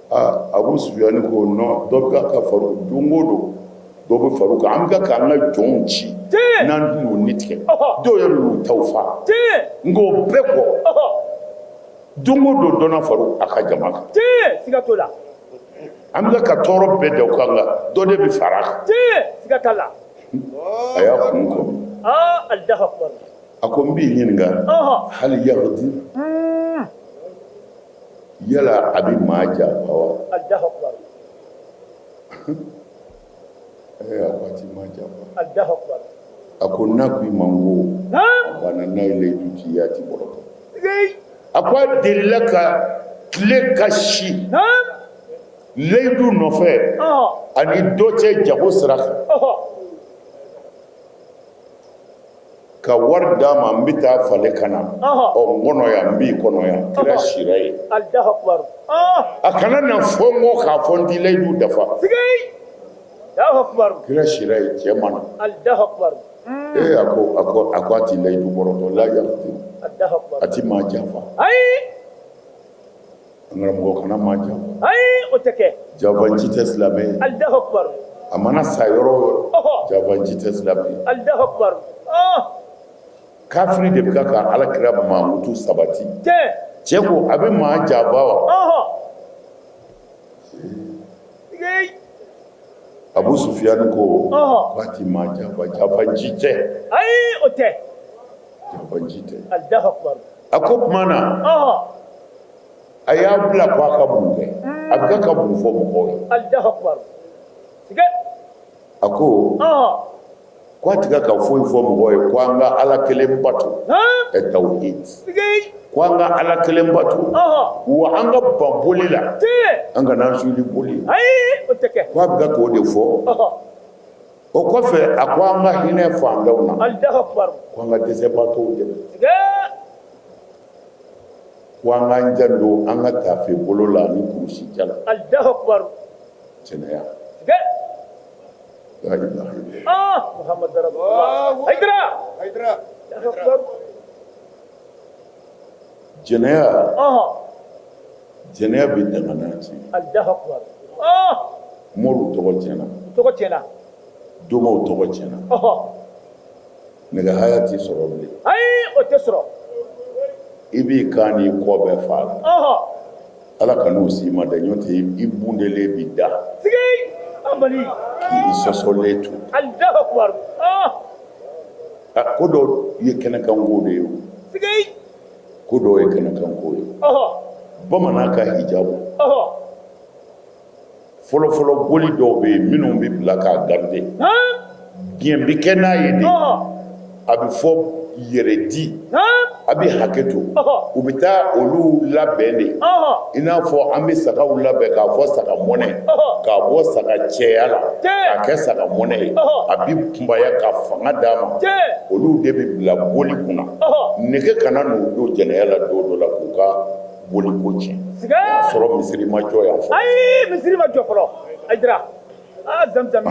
Aa, Abu Sufiyani ko non, dɔ bɛ ka far'u, don o don dɔ bɛ far'u kan. An bɛ k'an ka jɔnw ci n'an tɛn'u ni tigɛ, dɔw yɛrɛ y'u taw faa, nka o bɛɛ kɔ, don o don dɔ na far'u a ka jama kan. Siga t'o la. An bɛ ka tɔɔrɔ bɛɛ da u kan, nka dɔ de bɛ fara a kan. Siga t'a la. A y'a kun kɔmi. A ko n b'i ɲininka, hal yaghdir, yala a bɛ maa janfa wa? A ko a ti maa janfa. A ko n'a ko i ma n ko a banna n'a ye layidu ti ye, a ti bɔrɔtɔ. A ko a delila ka tile ka si layidu nɔfɛ ani dɔ cɛ jago sira kan, ka wari d'a ma, n bɛ taa falen ka na, ɔ n kɔnɔ yan, n b'i kɔnɔ yan. Kira sira yen, a kana na fɔ n kɔ k'a fɔ n ti layidu dafa. Kira sira yen, cɛ ma na. Ee, a ko a ti layidu bɔrɔtɔ, la yaghdir, a ti maa janfa. An karamɔgɔ, kana maa janfa. Ayi, o tɛ kɛ. Janfanci tɛ silamɛ ye. Allahu akbar. A mana sa yɔrɔ o yɔrɔ, janfanci tɛ silamɛ ye. Allahu akbar. Kafiri de bɛ ka ala kira mankutu sabati. Cɛ ko a bɛ maa janfa wa? Abu Sufiyani ko k'a ti maa janfa, janfanci tɛ. Ayi, o tɛ. Janfanci tɛ. Allahu akbar. A ko tuma na, a y'a bila ko a ka mun kɛ? A bɛ ka mun fɔ mɔgɔw ye? A ko ko a tɛ ka foyi fɔ mɔgɔw ye, ko an ka Ala kelen bato, ɛ tawhid, ko an ka Ala kelen bato, wa an ka ban boli la, an kana an suuli boli. Ko a bɛ ka k'o de fɔ. O kɔfɛ, a ko an ka hinɛ fantanw na, ko an ka dɛsɛbaatɔw dɛmɛ, ko an k'an janto an ka taafe bolo la ni kurusija la. Jɛnɛya, la ilaha illallah. Jɛnɛya, jɛnɛya bɛ dangana tiɲɛ. Moriw tɔgɔ tiɲɛna, domaw tɔgɔ tiɲɛna, nɛgɛ haya t'i sɔrɔ bilen. Ayi, o tɛ sɔrɔ. I b'i kan n'i kɔ bɛɛ fa la. Ala kan'o s'i ma dɛ, n'o tɛ i bundelen bi da k'i sɔsɔlen to. Ko dɔw ye kɛnɛkanko de ye o, ko dɔw ye kɛnɛkanko ye. Bamanan ka hijabu, fɔlɔfɔlɔ boli dɔw bɛ yen minnu bɛ bila k'a garder, diɲɛ bɛ kɛ n'a ye de, a bɛ fɔ yɛrɛ di, a bɛ hakɛ to, u bɛ taa olu labɛn de, i n'a fɔ an bɛ sagaw labɛn k'a fɔ saga mɔnɛ, k'a bɔ saga cɛya la k'a kɛ saga mɔnɛ ye, a bɛ kunbaya ka fanga d'a ma. Olu de bɛ bila boli kunna, nɛgɛ kana n'u don jɛnɛya la don dɔ la k'u ka boli ko tiɲɛ. Y'a sɔrɔ misiri ma jɔ yan fɔlɔ. Ayi, misiri ma jɔ fɔlɔ, Hayidara. Aa, Zamzam.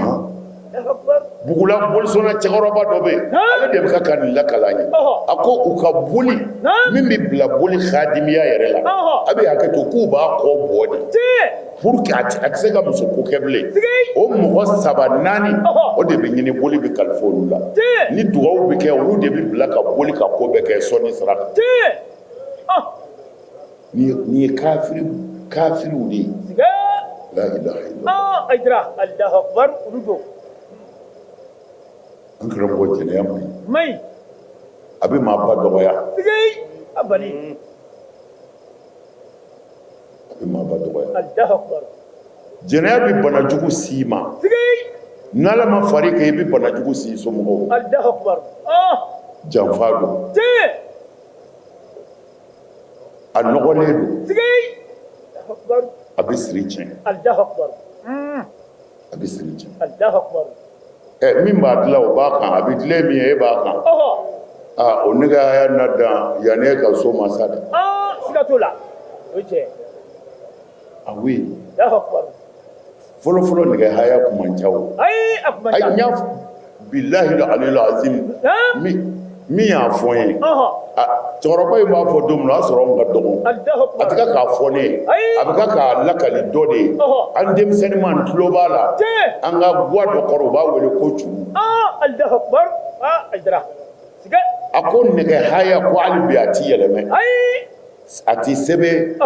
Bugula bolisɔnna cɛkɔrɔba dɔ bɛ yen, ale de bɛ ka nin lakali an ye. A ko u ka boli min bɛ bila boli hadimiya yɛrɛ la, a bɛ hakɛ to, k'u b'a kɔ bɔ de pour que a tɛ se ka muso ko kɛ bilen. O mɔgɔ saba naani, o de bɛ ɲini, boli bɛ kalifa olu la. Ni dugawu bɛ kɛ, olu de bɛ bila ka boli ka ko bɛɛ kɛ sɔnni sira kan. Nin ye kafiri kafiriw de ye. La ilaha illallah. Hayidara, Alahu akibaru, olu don. An karamɔgɔ, jɛnɛya man ɲi. Man ɲi. A bɛ maa ba dɔgɔya. A bali. A bɛ maa ba dɔgɔya. Alahu akibaru. Jɛnɛya bɛ bana jugu s'i ma. N'Ala ma far'i kan, i bɛ bana jugu s'i somɔgɔw. Allahu akbar. Ah. Janfa don. Tiɲɛ. A nɔgɔlen don. Sigi. Allahu akbar. A bɛ siri tiɲɛ. Allahu akbar. A bɛ siri tiɲɛ. Allahu akbar. Ɛ, min b'a dilan, o b'a kan. A bɛ dilan min ye, e b'a kan. Aa, o nɛgɛ haya na dan yanni e ka so ma sa dɛ. Ah, siga t'o la. O ye tiɲɛ. Ah oui. Allahu akbar. Fɔlɔ fɔlɔ, nɛgɛ haya kun man ca o. Ayi, a kun man Ayi, ca. n y'a bilahi alil azim. Min y'a fɔ n ye, cɛkɔrɔba in b'a fɔ don min na, o y'a sɔrɔ anw ka dɔgɔ. Allahu A akbar. tɛ ka k'a fɔ ne ye, Ayi. a bɛ ka k'a lakali dɔ de ye. An denmisɛnnin ma, an tulo b'a la. An ka guwa dɔ kɔrɔ, u b'a wele ko curu. Ah, Allahu akbar. Ah, Aidara. Siga. A ko nɛgɛ haya ko hali bi a ti yɛlɛmɛ. Ayi. A ti sɛbɛn.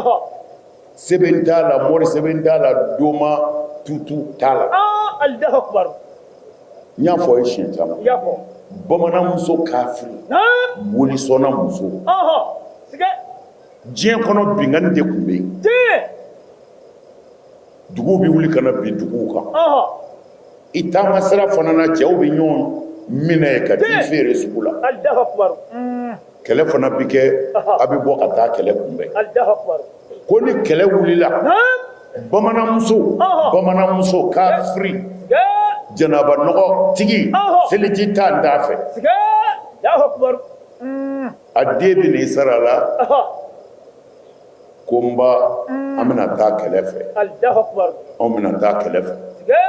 Sɛbɛn t'a la, mori sɛbɛn t'a la, doma tutu t'a la. Ah, Allahu akbar. N y'a fɔ ye siɲɛ caman. I y'a fɔ. Bamananmuso kafiri, bolisɔnna muso. Siga. Diɲɛ kɔnɔ, binkanni de tun bɛ yen. Duguw bɛ wuli ka na bin duguw kan. I taama sira fana na, cɛw bɛ ɲɔgɔn minɛ yen ka t'i feere sugu la. Allahu akbar. Kɛlɛ fana bɛ kɛ, a bɛ bɔ ka taa kɛlɛ kunbɛn. Allahu akbar. Ko ni kɛlɛ wulila, bamananmuso, bamananmuso kafiri, Siga. janaba nɔgɔ tigi, seliji ta n t'a fɛ. Siga. Allahu akbar. A den bɛ n'i sara la ko n ba, an bɛna taa kɛlɛ fɛ. Allahu akbar. Anw bɛna taa kɛlɛ fɛ. Siga.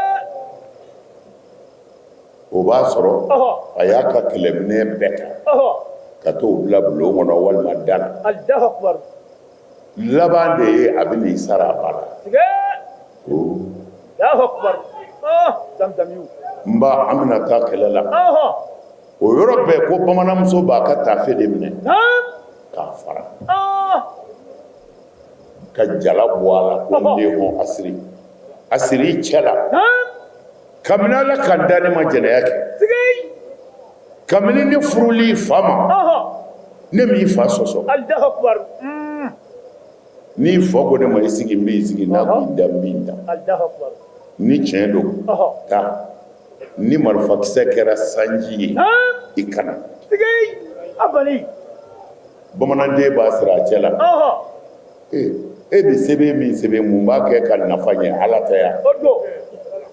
O b'a sɔrɔ a y'a ka kɛlɛminɛ bɛɛ ta ka t'o bila bulon kɔnɔ walima da la. Allahu akbar. Laban de ye a bɛ n'i sara a ba la. Siga. Ko Allahu akbar. Ah, zamzamiw. N ba, an bɛna taa kɛlɛ la. O yɔrɔ bɛɛ, ko bamananmuso b'a ka taafe de minɛ k'a fara ka jala bɔ a la, ko n den hɔn, a siri, a siri i cɛ la. Kabini Ala ka n da, ne ma jɛnɛya kɛ. Siga. Kabini ne furuli fa ma, ne m'i fa sɔsɔ. Allahu akbar. N'i fa ko ne ma i sigi, n b'i sigi. N'a ko i da, n b'i da. Allahu akbar. Ni tiɲɛ don, taa ni marifakisɛ kɛra sanji ye, i kana. Siga. A bali. Bamananden b'a siri a cɛ la. E bɛ sɛbɛn min sɛbɛn, mun b'a kɛ ka nafa ɲɛ? Ala tɛ yan. O don.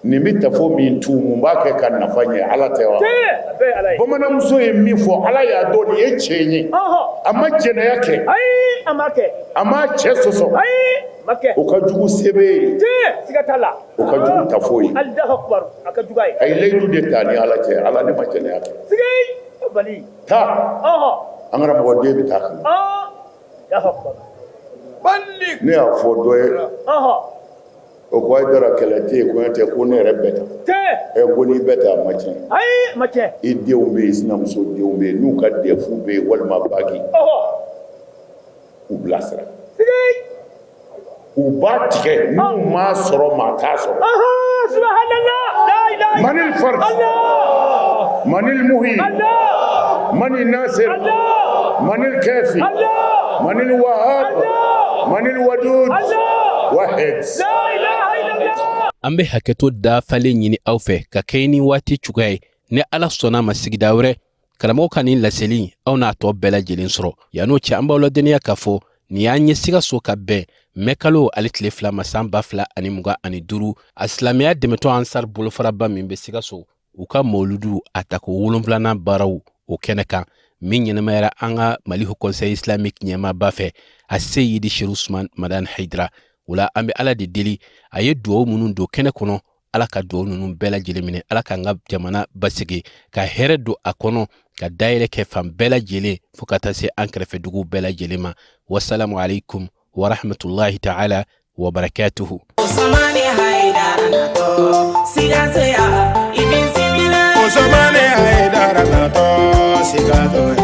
Nin bɛ tafo min tu, mun b'a kɛ ka nafa ɲɛ? Ala tɛ wa? Tiɲɛ. A bɛɛ ye Ala ye. Bamananmuso ye min fɔ, Ala y'a dɔn nin ye tiɲɛ ye. A ma jɛnɛya kɛ. Ayi, a ma kɛ. A ma cɛ sɔsɔ. Ayi, a ma kɛ. O ka jugu sɛbɛn ye. Tiɲɛ. Siga t'a la. O ka jugu tafo ye. Allahu akbar. A ka jugu a ye. A ye layidu de ta ni Ala cɛ: Ala, ne ma jɛnɛya kɛ. Siga. A bali. Taa. An karamɔgɔ den bɛ taa kan. Allahu akbar. Ne y'a fɔ dɔ ye, o ko Ayidara, kɛlɛ tɛ yen, kɔɲɔ tɛ, ko ne yɛrɛ bɛɛ ta. Tiɲɛ. Ɛ, ko n'i bɛɛ ta, a ma tiɲɛ. Ayi, a ma tiɲɛ. I denw bɛ yen, sinamuso denw bɛ yen, n'u ka dɛfu bɛ yen walima baki, u bilasira. Siga. U b'a tigɛ, n'u m'a sɔrɔ, maa t'a sɔrɔ. Subhanallah. La ilaha. Manil fard. Allah. Manil muhi. Allah. Manil nasir. Allah. Manil kafi. Allah. Manil wahab. Allah. Manil wadud. Allah. Wahid. La ilaha illallah. An bɛ hakɛto dafalen ɲini aw fɛ ka kɛɲɛ ni waati cogoya ye. Ni Ala sɔnna ma, sigida wɛrɛ, karamɔgɔ ka nin laseli, aw n'a tɔ bɛɛ lajɛlen sɔrɔ. Yann'o cɛ, an b'aw ladɔnniya k'a fɔ nin y'an ye Sikaso ka bɛn mɛ kalo ale tile 2 ma, san 2025, a silamɛya dɛmɛtɔ Ansar bolofaraba min bɛ Sikaso, u ka mawuludu a tako 7nan baaraw o kɛnɛ kan, min ɲɛnamayara an ka Mali Haut Conseil Islamique ɲɛmaaba fɛ, a Seyidi Chérif Ousmane Madani Haidara. O la, an bɛ Ala de deli, a ye duwawu minnu don kɛnɛ kɔnɔ, Ala ka duwawu ninnu bɛɛ lajɛlen minɛ. Ala k'an ka jamana basigi, ka hɛrɛ don a kɔnɔ, ka dayɛlɛ kɛ fan bɛɛ lajɛlen, fo ka taa se an kɛrɛfɛ duguw bɛɛ lajɛlen ma. Wasalamu alaikum warahmatullahi ta'ala wabarakatuhu. Usmani Haidara natɔ Sikaso yan, i bisimila. Usmani Haidara natɔ Sikaso.